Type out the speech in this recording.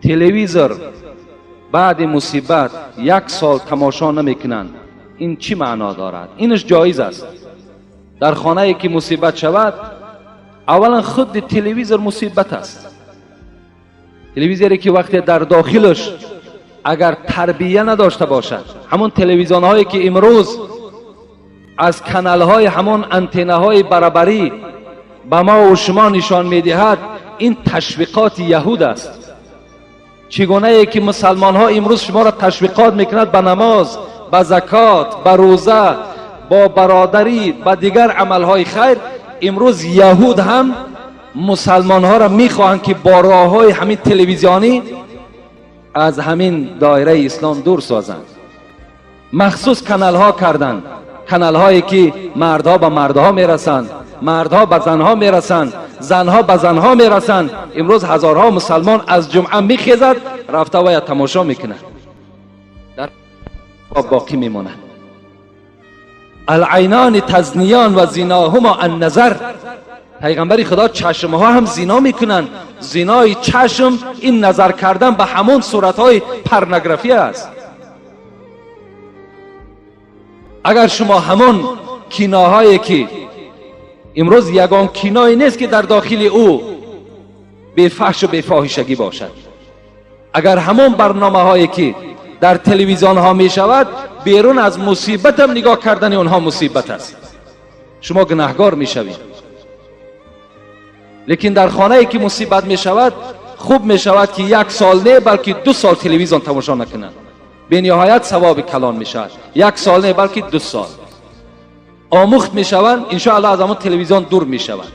Телевизор баъди мусибат як сол тамошо намекунанд, ин чӣ маъно дорад? Инаш ҷоиз аст. Дар хонае ки мусибат шавад, аввалан худи телевизор мусибат аст. Телевизоре ки вақте дар дохилаш агар тарбия надошта бошад, ҳамон телевизионҳое ки имрӯз аз каналҳои ҳамон антеннаҳои барабарӣ ба мо ва шумо нишон медиҳад, ин ташвиқоти яҳуд аст. Чӣ гунае ки мусалмонҳо имрӯз шуморо ташвиқот мекунад ба намоз, ба закот, ба рӯза, бо бародарӣ, ба дигар амалҳои хайр, имрӯз яҳуд ҳам мусалмонҳоро мехоҳанд, ки бо роҳҳои ҳамин телевизионӣ аз ҳамин доираи ислом дур созанд. Махсус каналҳо карданд, каналҳое ки мардҳо ба мардҳо мерасанд, мардҳо ба занҳо мерасанд, занҳо ба занҳо мерасанд. Имрӯз ҳазорҳо мусалмон аз ҷумъа мехезад, рафта вая тамошо мекунад, дар боқӣ мемонад. Алайнони тазниён ва зиноҳума анназар. Пайғамбари Худо, чашмҳо ҳам зино мекунанд. Зинои чашм ин назар кардан ба ҳамон суратҳои порнография аст. Агар шумо ҳамон киноҳое ки имрӯз ягон киное нест, ки дар дохили ӯ бефаҳшу бефоҳишагӣ бошад, агар ҳамон барномаҳое ки дар телевизионҳо мешавад, берун аз мусибатам нигоҳ кардани онҳо мусибат аст, шумо гунаҳгор мешавед. Лекин дар хонае ки мусибат мешавад, хуб мешавад, ки як сол не, балки 2 сол телевизион тамошо накунанд. Бениҳоят савоби калон мешавад. Як сол не, балки 2 сол омӯхт мешаванд, иншоаллоҳ аз ҳамон телевизион дур мешаванд.